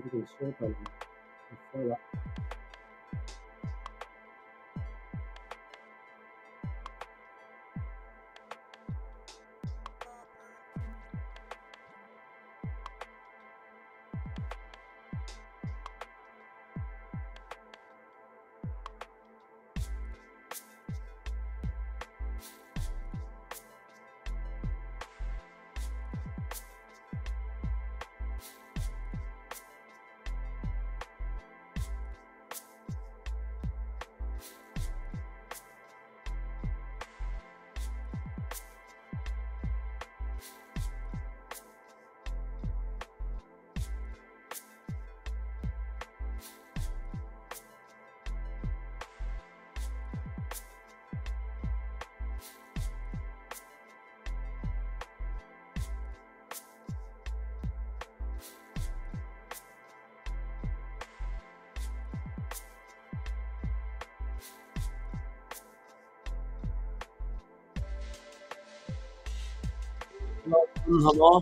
Kan share ta lai. File ah. Hello.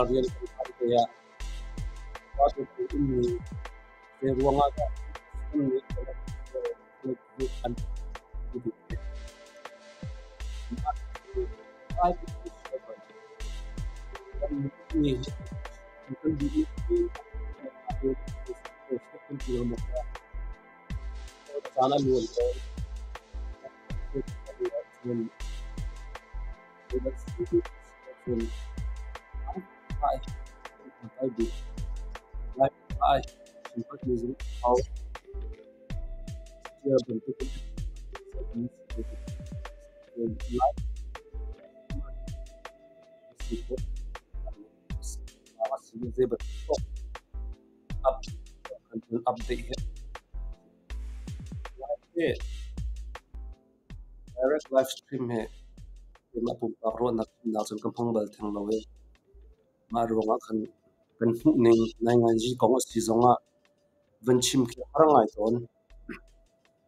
Rian kan te ah ummi zei ruangah dah an Update hi direct live stream hi keimah pumpak ruahnak chimnak cun ka hmang bal theng lo i mah ruangah khan kan hmuhning nainganzi kong a si zongah van chim khi a har ngai tawn.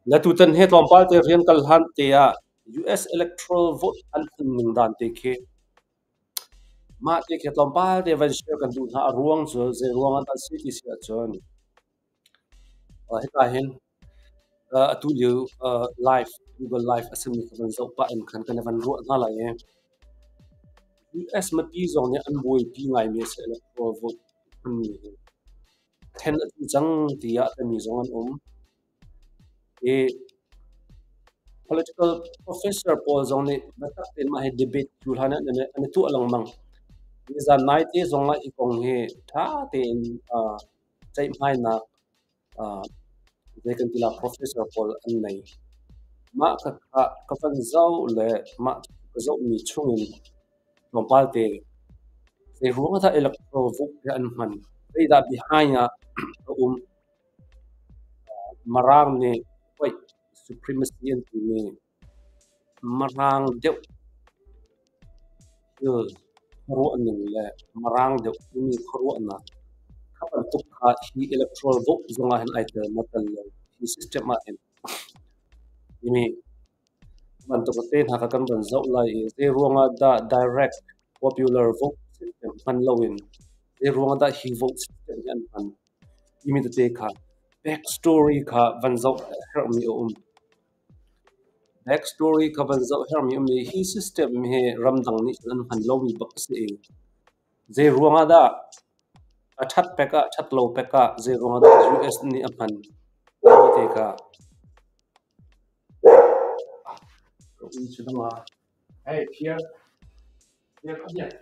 Le tutan he tlawmpal te rian kal hlan te ah US electoral vote an hman ning dan te khi mah te khi tlawmpal te van share kan duh hna. A ruang cu zei ruang ah dah si ti si ahcun hika hin atu lio live Google Live a simi kha van zoh pah in khan kan i van ruah hna lai i US mipi zong nih an buaipi ngaimi a si electoral vote hmanmi hi. Then a tu cang tiah timi zong an um. I political professor pawl zong nih biatak tein mah hi debate cu hlan ah an i tuah lengmang. Nizan nai te zong ah hi kong hi ṭha tein ceihmainak zei kan ti la professor pawl an nei. Mah kha ka van zoh le mah ka zohmi chungin tlawmpal te zei ruang ah dah electoral vote hi an hman, zeidah behind ah a um. Marang nih white supremacy an timi Marang deuh thil khuaruahning le Marang deuh timi khuaruahnak kha bantuk kha hi electoral vote zongah hin ai tel maw tel lo hi system ah hin timi bantuk te hna kha kan van zoh lai i zei ruangah dah direct popular vote system hman loin zei ruangah dah hi vote system hi an hman timi tete kha back story kha van zoh a herhmi a um. Back story kha van zoh herhmi a um i hi system hi ramdang nih cun an hman lomi bak a si i zei ruangah dah a ṭhat pek ah ṭhat lo pek ah zei ruangah dah US nih a hman timi te kha. Hey Pierre, Pierre, come here.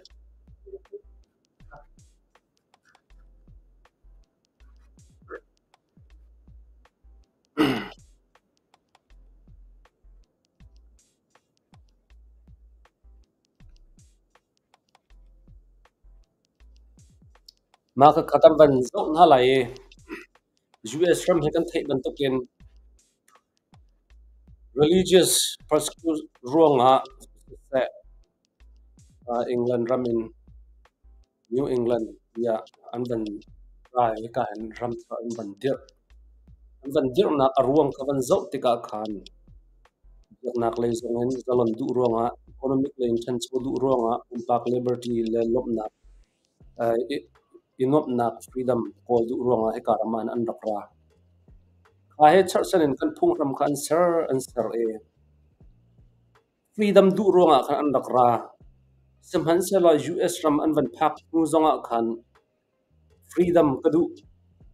Mah ka kan van zoh hna lai i US ram hi kan theih bantukin religious persecute ruangah siseh England ram in New England tiah an van ra i hika hin ram thar an van dirh. An van dirhnak a ruang kha van zoh tikah khan biaknak lei zongin zalon duh ruangah, economic lei in ṭhancho duh ruangah, pumpak liberty le lawmhnak, i nuamhnak freedom kawl duh ruangah hika ram ah hin an rak ra. Kha he cherhchan in kan phunghram kha an ser i freedom duh ruangah khan an rak ra. Sihmanhsehlaw US ram an van phak hnu zongah khan freedom ka duh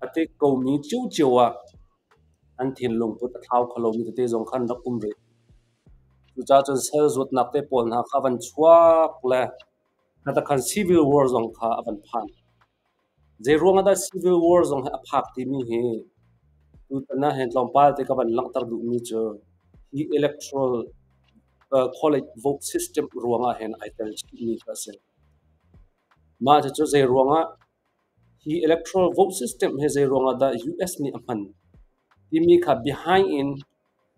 a ti komi ciocio ah an thinlung put a thlau kho lomi tete zong khan rak um rih. Cucaah cun sal zuatnak te pawl hna kha van chuak le kha civil war zong kha a van phan. Zei ruangah dah civil war zong hi a phak timi hi tutan ah hin tlawmpal te ka van langhter duhmi cu hi electoral college vote system ruangah hin ai tel chihmi kha a si. Mah cucu zei ruangah hi electoral vote system hi zei ruangah dah US nih a hman timi kha behind in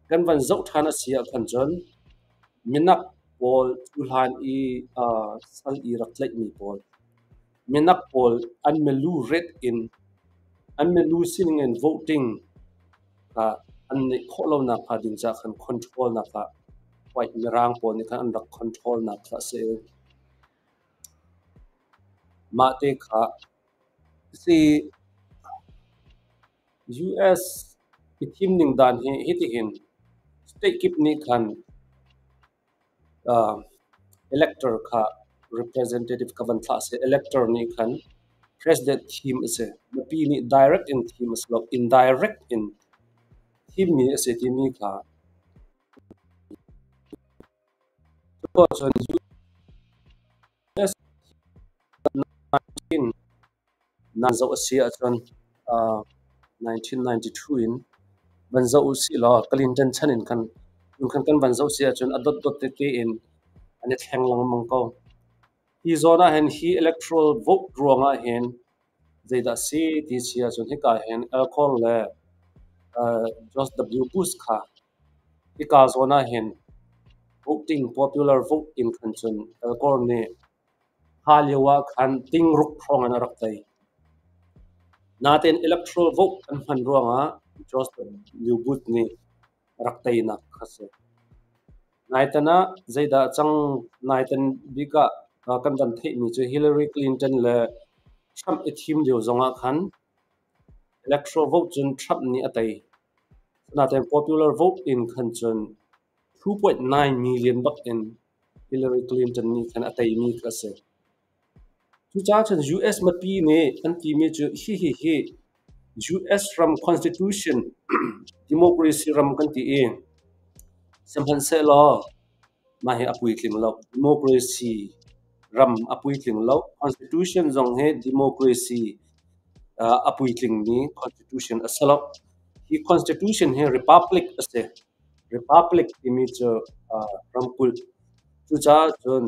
kan van zoh ṭhan a si ahkhan cun minak pawl cuhlan i sal i rak tlaihmi pawl, minak pawl an milu ret in an milu sining in voting kha an neih khawh lonak hnga ding caah khan control nak ah white mirang pawl nih khan an rak control nak kha a si. Mah te kha si. US i thimning dan hi hitihin state kip nih khan elector kha representative kha van thlah seh. Elector nih khan president thim a si. Mipi nih direct in thim a si lo, indirect in thimmi a si timi kha. Cun US 19 nan zoh a si ahcun 1992 in van zoh usih law Clinton chan in khan kan van zoh si ahcun a dotdot tete in an i thleng lengmang ko. Hi zawn ah hin hi electoral vote ruangah hin zeidah si ti si ahcun hika hin Al Gore le George W. Bush kha hika zawn ah hin voting, popular vote in khan cun Al Gore nih kha lio ah khan 6,000 hrawng in a rak tei. Natein electoral vote an hman ruangah George W. Bush nih a rak teinak kha si. Naitan ah zeidah cang? Naitan bik ah kan van theihmi cu Hillary Clinton le Trump i thim lio zongah khan electoral vote cun Trump nih a tei. Natein popular vote in khan cun 2.9 million bak in Hillary Clinton nih khan a teimi kha a si. Cucaah cun US mipi nih an timi cu hihi hi US ram constitution, democracy ram kan ti i sihmanhsehlaw mah hi a puitling lo. Democracy ram a puitling lo. Constitution zong hi democracy a puitlingmi constitution a si lo. Hi constitution hi republic a si. Republic timi cu ramkulh. Cucaah cun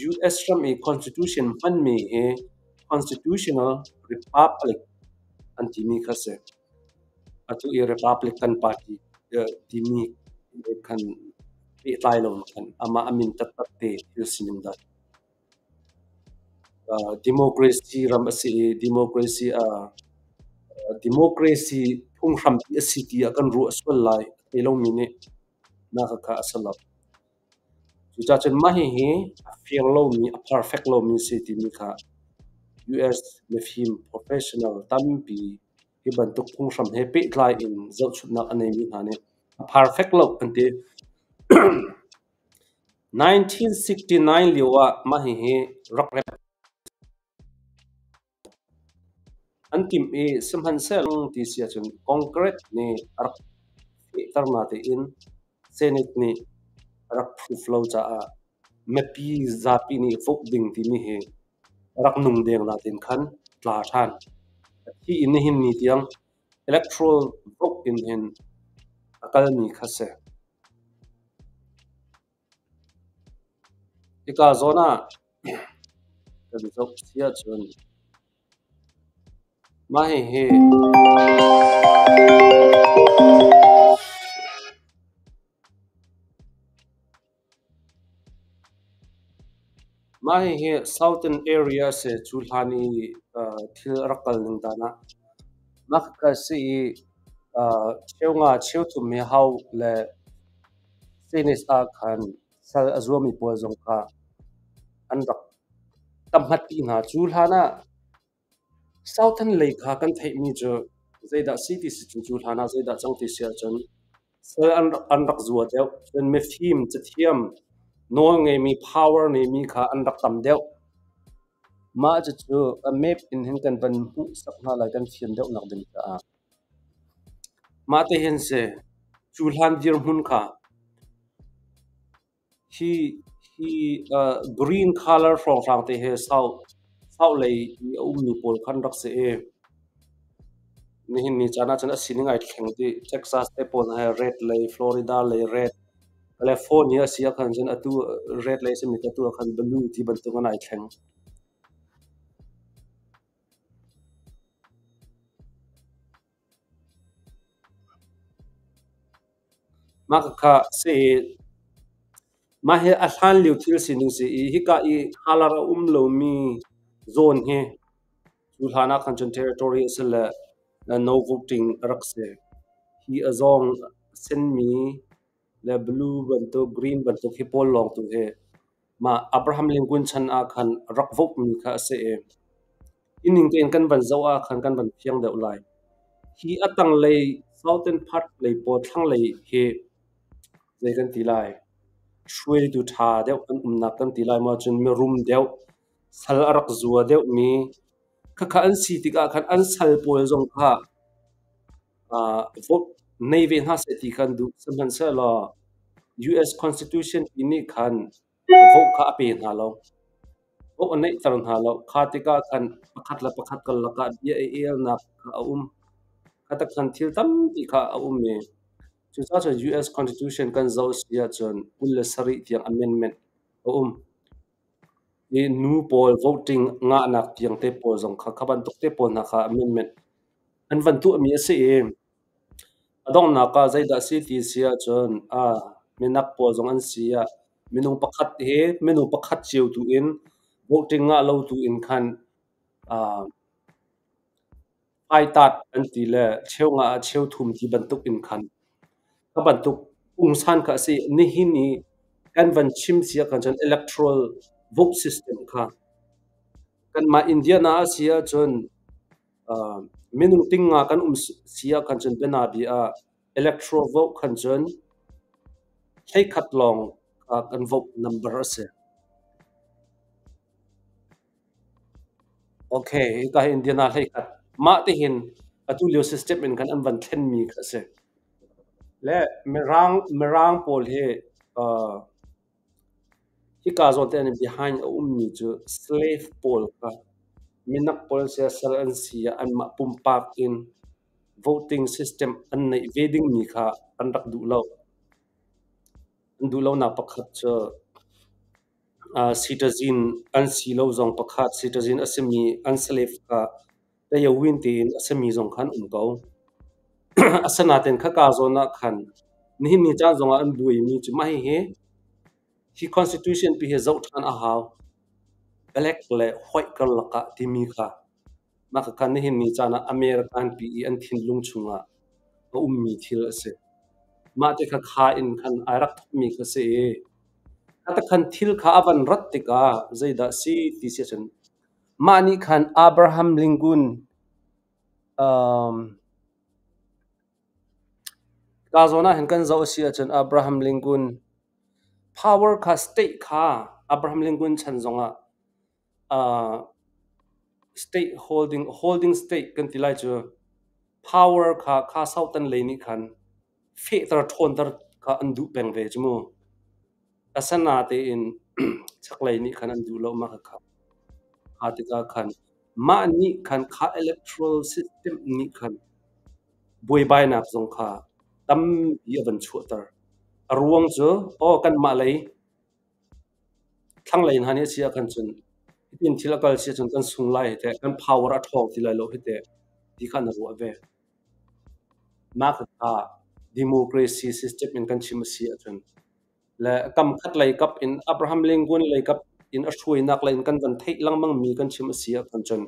US ram i constitution hmanmi hi constitutional republic an timi kha si. Atu i Republican Party timi khan pehtlai lo khan amah a min taktak te thil sining dah. Democracy ram a si i democracy phunghrampi a si tiah kan ruah sual lai a thei lomi nih mah khakha a si lo. Cucaah cun mah hihi a fiang lomi, a perfect lomi si timi kha US mifim professional tampi hi bantuk phunghram he pehtlai in zohchunhnak a neimi hna nih a perfect lo an ti. 1969 lio ah mah hihi rak rem an timh i sihmanhsehlaw ti si ahcun Congress nih a rak fehter natein Senate nih a rak proof lo caah mipi zapi nih vote ding timi hi rak nung deng natein khan tla ṭhan. Hi in nihin ni tiang electoral vote in hin a kalmi kha si. Hika zawn ah kan zoh si ahcun mah hihi mah hihi southern area si. Cu hlan i thil a rak kal ning dan ah mah khakha si i Cheunga cheuthum hi hau le Senate ah khan sal a zuami pawl zong kha an rak tamhat pi hna. Cu hlan ah Southern lei kha kan theihmi cu zeidah si ti si cun cu hlan ah zeidah cang ti si ahcun sal an rak zua deuh. Cun mifim, cathiam, nawl ngeimi, power ngeimi kha an rak tam deuh. Mah cucu a map in hin kan van hmuhsak hna lai kan fian deuhnak ding caah. Mah te hin si cu hlan dirhmun kha hi hi green color hrawnghrang te he south lei i a ummi pawl khan rak si i nihin ni caan ahcun a sining ai thleng dih. Texas te pawl he red lei, Florida lei red, California si ah khan cun atu red lei simi atu ah khan blue ti bantuk in ai thleng. Mah khakha si mah hi a hlan lio thil sining si i hika i colour a um lomi zawn hi cu hlan ah khan cun territory a si le no voting a rak si. Hi a zawng a senmi le blue bantuk, green bantuk hi pawl lawng tu hi mah Abraham Lincoln chan ah khan rak vote mi kha a si i hi ning tein kan van zoh ah khan kan van fiang deuh lai. Hi a tanglei southern part lei pawl thlanglei hi zei kan ti lai? Hruaitu ṭha deuh an umnak kan ti lai maw cun mirum deuh, sal a rak zua deuhmi khakha an si tikah khan an sal pawl zong kha vote nei ve hna seh ti kha an duh. Sihmanhsehlaw US Constitution pi nih khan vote kha a pe hna lo. Vote a neihter hna lo. Kha tikah khan pakhat le pakhat karlak ah bia i elnak kha a um. Kha tak khan thil tampi kha a um i cucaah cun US Constitution kan zoh si ahcun 27 tiang amendment a um. I nu pawl voting ngahnak tiang te pawl zong kha kha bantuk te pawl hna kha amendment an van tuahmi a si i a donghnak ah zeidah si ti si ahcun minak pawl zong an si ah minung pakhat hi minung pakhat cio tu in voting ngah lo tu in khan aitat an ti le cheu nga ah cheu thum ti bantuk in khan kha bantuk pungsan kha a si. Nihin i kan van chim si ahkhan cun electoral vote system kha kanmah Indiana a si ahcun minung tingnga kan um si ahkhan cun bianabia ah electoral vote khan cun 11 lawng kan vote number a si. Okay, hika hi Indiana 11. Mah tihin atu lio system in khan an van thlenmi kha a si. Le Mirang pawl hi hika zawn te an behind a ummi cu slave pawl kha minak pawl an si ah sal an si ah anmah pumpak in voting system an neih ve dingmi kha an rak duh lo. An duh lonak pakhat cu citizen an si lo zong pakhat, citizen a simi an slave kha tayawin tein a simi zong kha an um ko. Asinain khaka zawn ah khan nihin ni caan zongah an buaimi cu mah hihi hi constitution pi hi zoh ṭhan a hau. Black le white karlak ah timi kha mah khakha nihin ni caan ah American pi i an thinlung chungah a ummi thil a si. Mah te kha kha in khan ai rak thawkmi kha si i kha thil kha a van rat tikah zeidah si ti si ahcun mah nih khan Abraham Lincoln ka zawn ah hin kan zoh a si ahcun Abraham Lincoln power kha state kha Abraham Lincoln chan zongah state holding state kan ti lai cu power kha kha southern lei nih khan fehter ṭhawnter kha an duh peng ve cu mu. Asinain chaklei nih khan an duh lo mah kha. Kha tikah khan mah nih khan kha electoral system nih khan buaibainak zong kha tampi a van chuahter. A ruang cu aw kanmah lei thlanglei hna nih a si ahkhan cun hitin thil a kal si ahcun kan sung lai hi teh, kan power a ṭhawng ti lai lo hi teh ti kha na ruah ve. Mah kha democracy system in kan chim a si ahcun le kam khat lei kap in Abraham Lincoln lei kap in a hruainak lei in kan van theih lengmang mi kan chim a si ahkhan cun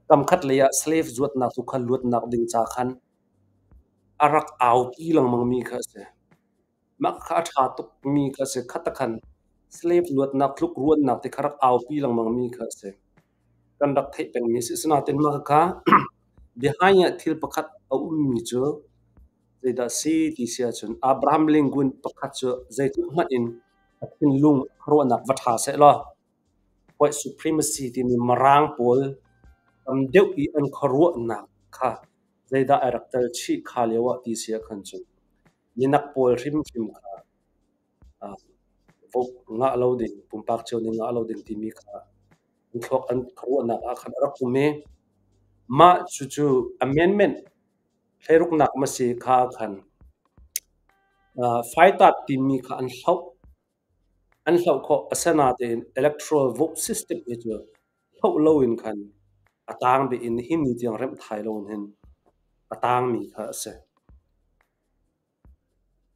kam khat lei ah slave zuatnak tu kha luatnak ding ca khan A rak aupi lengmangmi kha a si. Mah kha a ṭha tukmi kha a si. Khatakhan slave luatnak, tlukruannak ti kha rak aupi lengmangmi kha a si. Kan rak theih pengmi a si. Asinain mah kha behind ah thil pakhat a ummi cu zeidah a si ti si ahcun Abraham Lincoln pakhat cu zeitluk hmanh in a thinlung a khuaruahnak va ṭha sehlaw white supremacy timi Mirang pawl tam deuh i an khuaruahnak kha zeidah ai rak tel chih kha lio ah ti si ahkhan cun minak pawl hrimhrim kha vote ngah lo ding, pumpak cio nih ngah lo ding timi kha an thluak an khuaruahnak ah khan a rak um i mah cucu amendment hleiruknak ma si kha khan faitat timi kha an hloh. An hloh khawh. Asinain electoral vote system hi cu hloh loin khan a tang bik in nihin ni tiang remh thai loin hin a tangmi kha a si.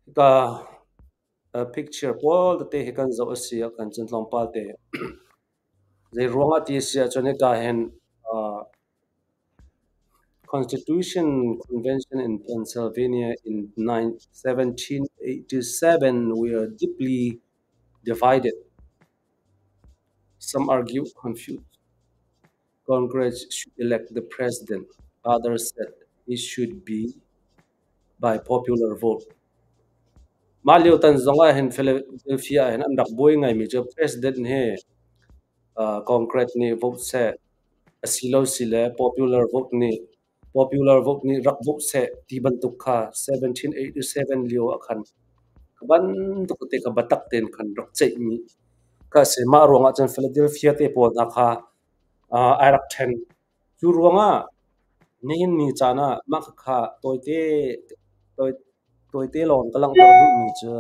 Hika picture pawl tete hi kan zoh a si ah khan cun tlawmpal te zei ruangah ti a si ahcun hika hin Constitution Convention in Pennsylvania in 1787 were deeply divided. Some argued confused. Congress should elect the president. Others said it should be by popular vote. Mah lio tan zongah hin Philadelphia ah hin an rak buai ngaimi cu president hi Congress nih vote seh asilo sile popular vote nih rak vote seh ti bantuk kha 1787 lio ah khan kha bantuk te kha biatak tein khan rak ceihmi kha a si. Mah ruangah cun Philadelphia te pawl hna kha ai rak ṭhen. Cu ruangah nihin ni caan ah mah khakha tawite lawng ka langhter duhmi cu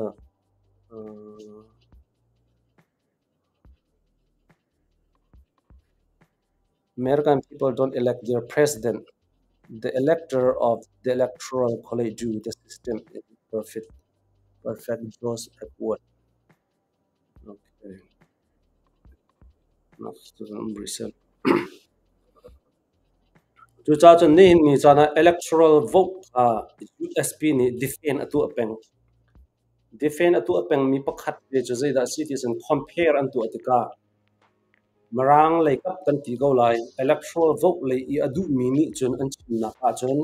American people don't elect their president. The elector of the electoral college do. The system is perfect. Perfect goes backward. Okay. Cucaah cun nihin ni caan ah electoral vote kha USP nih defend a tuah peng. Defend a tuah pengmi pakhat te cu zeidah a si ti cun compare an tuah tikah Mirang lei kap kan ti ko lai. Electoral vote lei i a duhmi nih cun an chimnak ahcun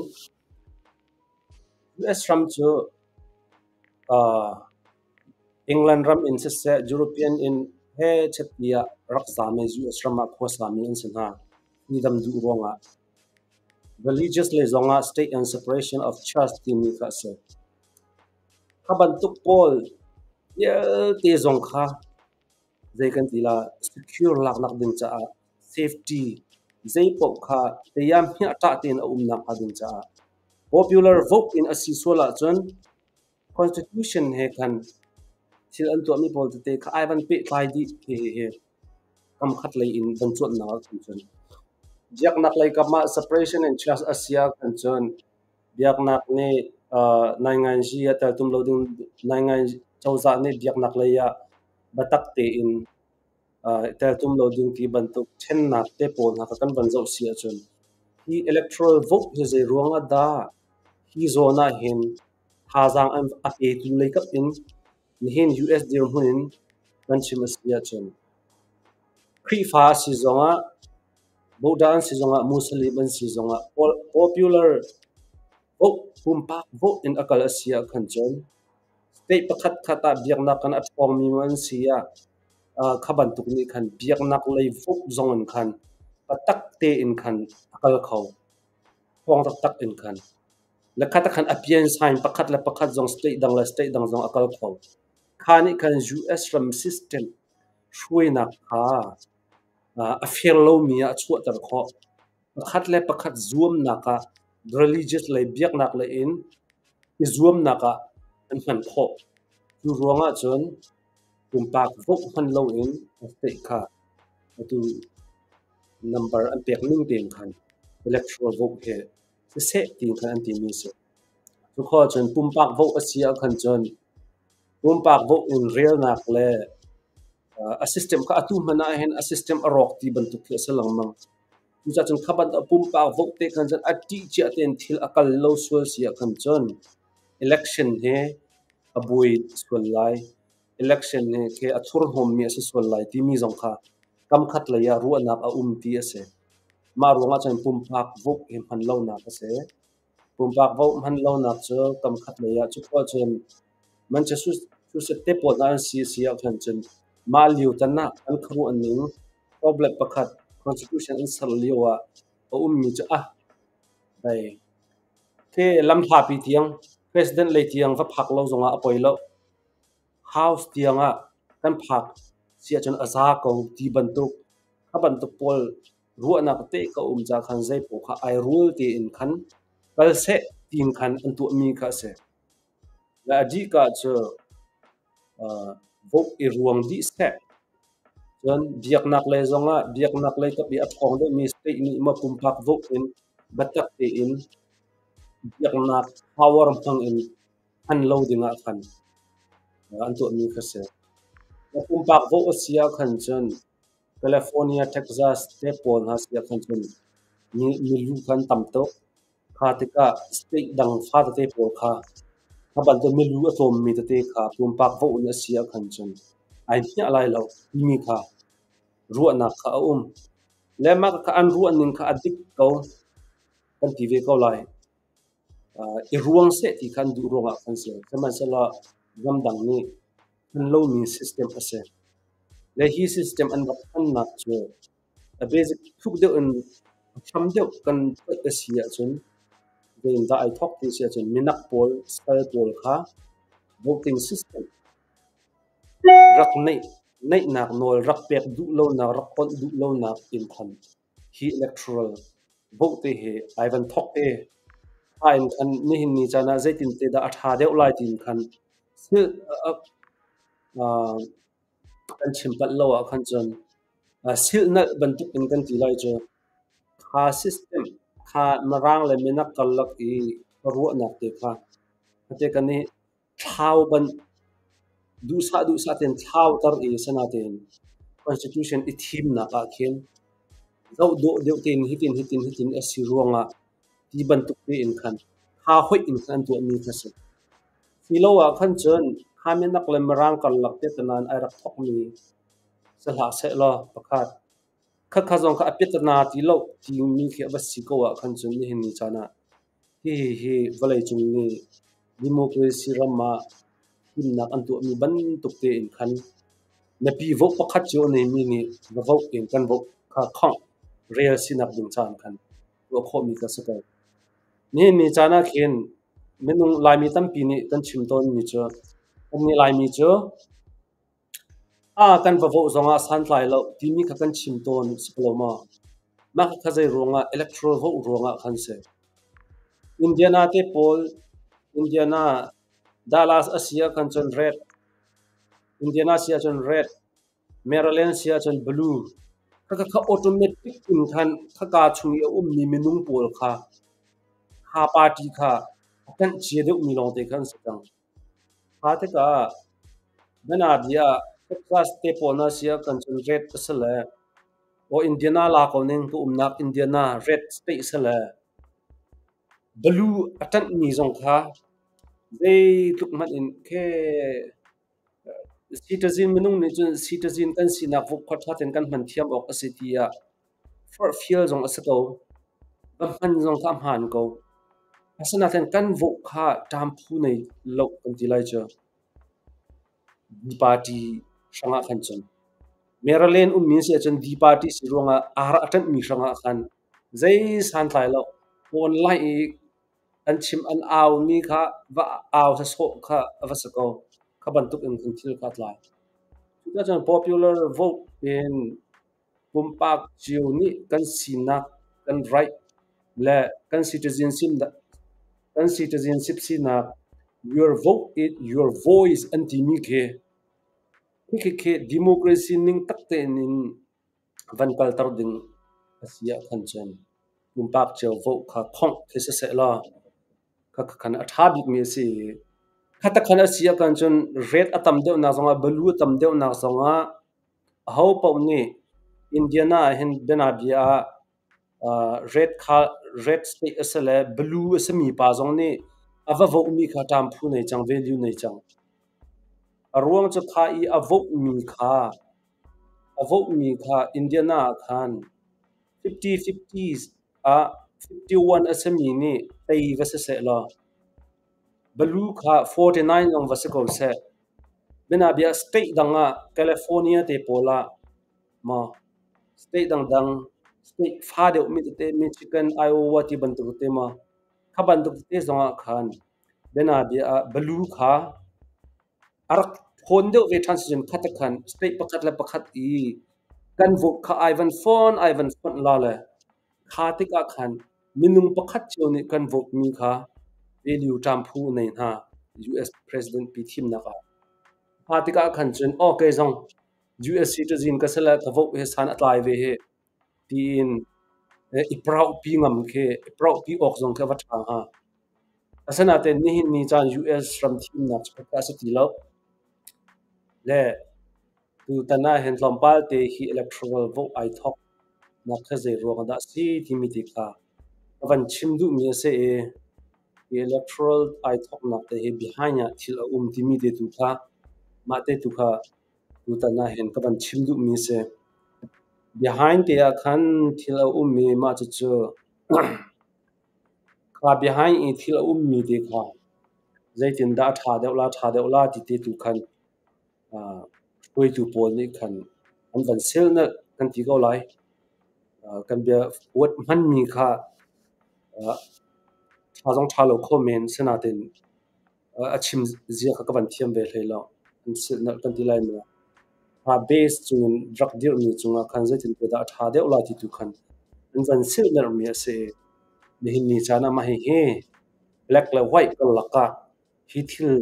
US ram cu England ram in siseh, European in he chet tiah rak zaam i US ram ah khuasami an si hna. Freedom duh ruangah. Religious lei zongah state and separation of church timi kha a si. Kha bantuk pawl vialte zong kha zei kan ti la secure laknak ding caah safety zeipaoh kha teiam hmiah tein a umnak hnga ding caah popular vote in a si sual ahcun constitution he khan thil an tuahmi pawl tete kha ai van pehtlai dih. Hihihi kam khat lei in van cuanhnak ah khan cun biaknak lei kam ah separation and church a si ah khan cun biaknak nih nainganzi a teltum lo ding, naingan cozah nih biaknak lei ah biatak tein teltum lo ding ti bantuk ṭhennak te pawl hna kha kan van zoh si ahcun hi electoral vote hi zei ruang ah dah hi zawn ah hin thazaang a petu lei kap in nihin US dirhmun in kan chim a si ahcun Khrihfa a si zongah, Buddha an si zongah, Muslim an si zongah popular vote, pumpak vote in a kal a si ah khan cun state pakhat khat ah biaknak kan a ṭhawngmi an si ah kha bantuk nih khan biaknak lei vote zong in khan biatak tein khan a kal kho, ṭhawng taktak in khan. Le khat ah khan a piansain pakhat le pakhat zong state dang le state dang zong a kal kho. Kha nih khan US ram system hruainak kha a fair lomi ah a chuahter khawh. Pakhat le pakhat zuamnak ah religious lei biaknak lei in i zuamnak ah an hman khawh. Cu ruangah cun pumpak vote hman loin state kha atu number an pek ning tein khan electoral vote he siseh tiin khan an timi a si. Cu khawh ahcun pumpak vote a si ahkhan cun pumpak vote in relnak le a system kha atu hmanh ah hin a system a rawk ti bantuk khi a si lengmang. Cucaah cun kha bantuk pumpak vote te khan cun a ṭih cia tein thil a kal lo sual si ah khan cun election hi a buai sual lai. Election hi khi a thurhnawmmi a si sual lai timi zong kha kamkhat lei ah ruahnak a um ti a si. Mah ruangah cun pumpak vote hi hman lonak a si. Pumpak vote hman lonak cu kamkhat lei ah cu khua cun Massachusetts te pawl hna an si si ahkhan cun mah lio tan ah an khuaruah ning problem pakhat constitution an ser lio ah a ummi cu ah dai khi lamhlapi tiang president lei tiang va phak lo zongah a poi lo. House tiang ah kan phak si ahcun a za ko ti bantuk kha bantuk pawl ruahnak te ka um ca khan zei paoh kha ai rul tein khan kal seh tiin khan an tuahmi kha a si. Le a dih ka cu vote i ruang dih seh. Cun biaknak lei zongah biaknak lei kap i a ṭhawng deuhmi state nih maw pumpak vote in biatak tein biaknak power hmang in hman lo dingah khan an tuahmi kha si. Na pumpak vote a si ahkhan cun California, Texas te pawl hna si ahkhan cun milu kha an tam tuk. Kha tikah state dang fa tete pawl kha kha bantuk milu a tlawmmi tete kha pumpak vote in a si ahkhan cun ai hmiah lai lo timi kha ruahnak kha a um. Le mah kha an ruahning kha a dik ko kan ti ve ko lai. I ruang seh ti kha an duh ruangah khan si. Sihmanhsehlaw ramdang nih hman lomi system a si. Le hi system an rak hmannak cu a basic thuk deuh in a hram deuh kan toih a si ahcun zeitindah ai thawk ti a si ahcun minak pawl, sal pawl kha voting system rak neih neihnak nawl rak pek duh lonak, rak onh duh lonak in khan hi electoral vote te hi ai van thawk te. Kha in khan nihin ni caan ah zeitin te dah a ṭha deuh lai tiin khan thil kan chim palh lo ah khan cun silhnalh bantuk in kan ti lai cu kha system kha Mirang le minak karlak i ruahnak te kha te kan i thlau ban duhsah duhsah tein thlauter i sanatein constitution i thimnak ah khin zoh dawh deuh tein hitin hitin hitin a si ruangah ti bantuk tein khan tha hoih in khan an tuahmi kha si. Silo ah khan cun kha minak le Mirang karlak te tanan ai rak thokmi si hlah sehlaw pakhat khakha zong kha a piatana ti lo timi khi a va si ko ah khan cun nihin ni caan ah hihi hi vawleicung nih democracy ram ah thimnak an tuahmi bantuk tein khan mipi vote pakhat cio a neimi nih va vote in kan vote kha khongh rel sinak ding caan khan tuah khawhmi kha si ko. Nihin ni caan ah khin minung Laimi tampi nih kan chim tawnmi cu kannih Laimi cu a kan va vote zongah santlai lo timi kha kan chim tawn si ko lo maw? Mah kha zei ruangah electoral vote ruangah khan si. Indiana te pawl Indiana Dallas a si ah khan cun red, Indiana si ahcun red, Maryland si ahcun blue. Khakha kha automatic in khan khaka chung i a ummi minung pawl kha kha party kha a ṭanh cia deuhmi lawngte kha an si cang. Kha tikah bianabia ah Texas te pawl hna si ah kan cun red a si le aw Indiana la ko ning ka umnak Indiana red state si le blue a ṭanhmi zong kha zeitluk hmanh in khe citizen minung nih cun citizen kan sinak vokkhua ṭha tein kan hman thiam awk a si tiah forhfial zong a si ko. Va hman zong kha a hmaan ko. Asinain kan vote kha ṭam phu nei lo kan ti lai cu. D party hrangah khan cun. Maryland ummi si ahcun D party si ruangah ar a ṭanhmi hrangah khan zei santlai lo. Online i an chim an aumi kha va au sawsawh kha a va si ko. Kha bantuk in khan thil kha a tlai. Cucaah popular vote in pumpak cio nih kan sinak, kan right le kan citizenship sinak your vote is your voice an timi khi khi democracy ning tak tein in van kalter ding a si ah khan cun pumpak cio vote kha khongh khi siseh law kha a ṭha bikmi a si. Kha takhan a si ah khan cun red a tam deuhnak zongah balu a tam deuhnak zongah aho paoh nih Indiana ah hin bianabia ah Red kha red state a si le blue a simi pa zong nih a va vote mi kha ṭam phu nei cang, value nei cang. A ruang cu kha i a vote mi kha Indiana ah khan 50-50 ah 51 a simi nih tei va si seh law, blue kha 49 zong va si ko seh. Bianabia, state dang ah, California te pawl ah maw, state dangdang, state fa deuh mi tete, Michigan, Iowa ti bantuk te maw, kha bantuk tete zong ah khan bianabia ah blue kha a rak thawn deuh ve ṭhan si cun, khat khan state pakhat le pakhat i kan vote kha ai van fon ai van fonh la le kha tikah khan minung pakhat cio nih kan vote mi kha value ṭam phu nei hna US president pi thimnak ah. Kha tikah khan cun, okay, zong US citizen ka sila, ka vote he san a tlai ve he tiin i proud pi ngam khi, i proud pi awk zong khi a va ṭha hnga. Asinain nihin ni caan US ram thimnak cu a si ti lo. Le tutan ah hin tlawmpal te hi electoral vote ai thawk nak kha zei ruang dah si timi ti kha ka van chim duhmi a si i, hi electoral ai thawknak te hi behind ah thil a um timi te tu kha, mah te tu kha tutan ah hin ka van chim duhmi a si. Behind te ah khan thil a um i, mah cucu kha behind i thil a ummi te kha zeitindah a ṭha deuh la, ṭha deuh la ti te tu khan hruaitu pawl nih khan an van silnalh kan ti ko lai. Kan bia word hmanmi kha ṭha zong ṭha lo kho men, sinain a chim zia kha ka van thiam ve hlei lo. An silnalh kan ti lai maw? Kha base cungin rak dirhmi cungah khan zeitin dah a ṭha deuh lai ti tu khan an van silnalhmi a si i, nihin ni caan ah mah hihi black le white karlak ah hi thil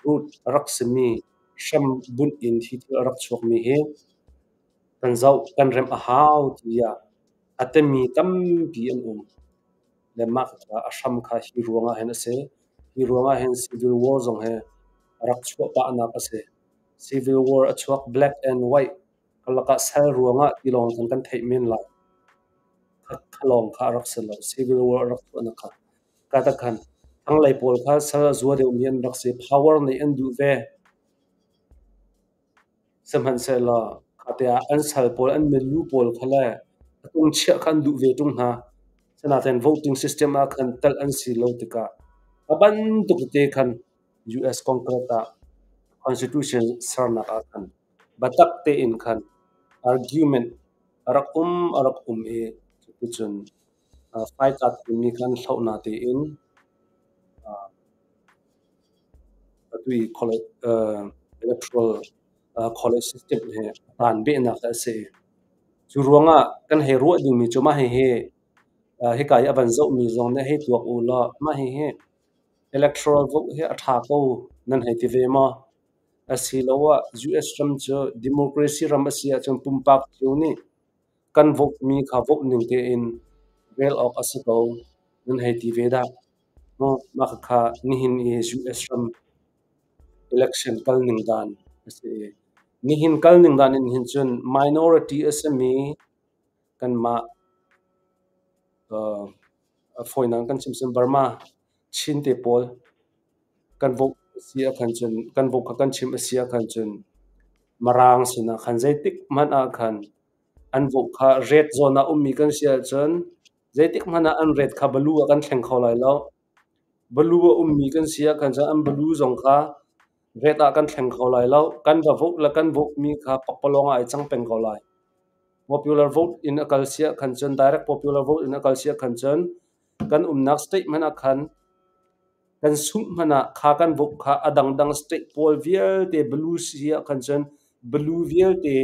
root a rak simi, hram bunh in hi thil a rak chuakmi hi kan zoh kan remh a hau tiah a temi tampi an um. Le mah kha a hram kha hi ruangah hin a si. Hi ruangah hin civil war zong hi a rak chuah pahnak a si. Civil war a chuak black and white karlak ah sal ruangah ti lawng kan kan theih men lai. Kha lawng kha a rak si lo. Civil war a rak chuahnak kha ka khan thlanglei pawl kha sal a zua deuhmi an rak si. Power nih an duh ve. Sihmanhsehlaw kha te ah an sal pawl, an milu pawl kha le a tung chiah kha an duh ve ṭung hna. Sinain voting system ah khan telh an si lo tikah a bantuk te khan US Congress ah constitution sernak ah khan biatak tein khan argument a rak um i, cuticun FICA timi khan hlohna tein atu i electoral college system he tan behnak a si. Cu ruangah kan hei ruah dingmi cu mah hihi hika i a van zohmi zong nih hei tuak u law, mah hihi electoral vote hi a ṭha ko nan hei ti ve maw? Asiloah US ram cu democracy ram a si ahcun pumpak cio nih kan vote mi kha vote ning tein rel awk a si ko nan hei ti ve dah? Maw, mah kha nihin i US ram election kal ning dan a si. Nihin kal ning dan in hin cun minority a simi kanmah, fawinak kan chim cun Burma Chin te pawl kan vote si ah khan cun, kan vote kha kan chim a si ah khan cun, Mirang sinah khan zeitik hmanh ah khan an vote kha red zone ah ummi kan si ahcun zeitik hmanh ah an red kha blue ah kan thleng kho lai lo. Blue a ummi kan si ah khan cun an blue zong kha red ah kan thleng kho lai lo. Kan va vote le kan vote mi kha pakpalawng ah ai cang peng ko lai. Popular vote in a kal si ah khan cun, direct popular vote in a kal si ah khan cun, kan umnak state hmanh ah khan kan sungh hmanh ah kha kan vote kha a dangdang state pawl vialte blue si ah khan cun blue vialte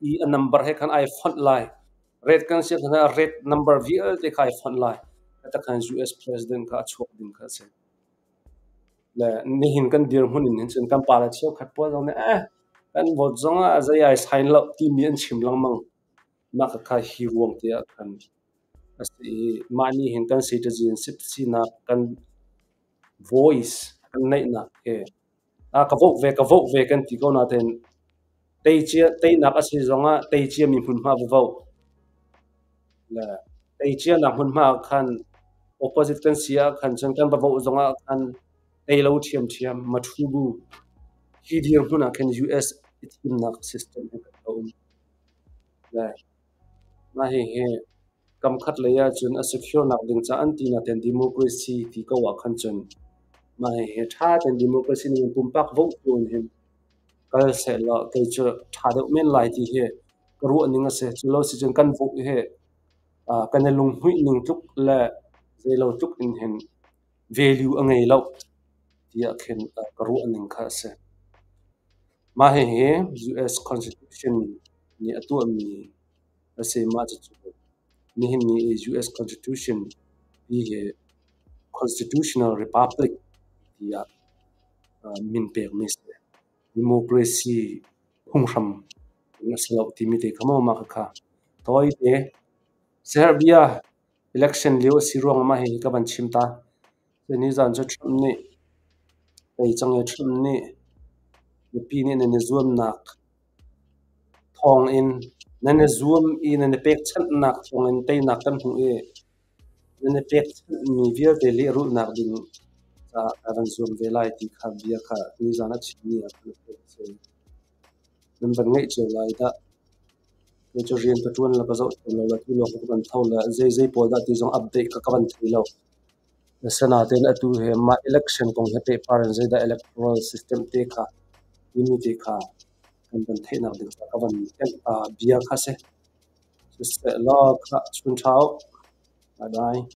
i a number he khan ai fonh lai. Red kan si ah khan red number vialte kha ai fonh lai. Ta khan US president kha a chuak ding kha a si. Le nihin kan dirhmun in hin cun kan pa le cheukhat pawl zong nih kan vote zong ah zei ai sign lo timi an chim lengmang. Mah kha hi ruang te ah khan a si i, mah nih hin kan citizenship sinak, kan voice kan neihnak he a ka vote ve, ka vote ve kan ti ko nain tei cia, teinak a si zongah tei cia mi hmunhma va vote le Tei cianak hmunhma ah khan opposite kan si ah khan cun kan va voh zongah khan tei lo ṭhiamṭhiam mathu bu hi dirhmun ah khin US i thimnak system hi kan um. Le mah hihi kamkhat lei ahcun a secure nak ding caah an ti nain democracy ti ko ah khan cun mah hihi ṭha tein democracy ning in pumpak vote tu in hin kal sehlaw kei cu ṭha deuh men lai ti hi ka ruah ning a si. Cu lo si cun kan vote hi kan i lunghmuih ning tluk le zeilo tluk in hin value a ngei lo tiah khin ka ruah ning kha a si. Mah hihi US Constitution nih a tuahmi a si. Mah cucu nihin ni i US Constitution hi hi Constitutional Republic tiah min pekmi a si. Democracy phunghram a si lo timi te kha maw mah khakha tawite. Serbia election lio a si ruangah mah hihi ka van chim ta. Nizan cu Trump nih tei cang i Trump nih mipi nih nan i zuamnak thawngin nan i zuam i nan i pekchanhnak thawngin teinak kan hmuh i nan i pekchanhmi vialte lehrulhnak ding caah ka van zuam ve lai ti kha bia kha nizan a chimmi ah khan a si. Nan van ngaih cio lai dah. Kei cu rian ka ṭuan le ka zoh ṭuan lo le tu lawng ka van tho le zeizei pawl dah ti zong update ka van thei lo. Asinain atu hi mah election kong he pehpar in zeidah electoral system te kha timi te kha kan van theihnak ding caah ka van bia kha si. Siseh law khah chun ṭha u. Bye bye.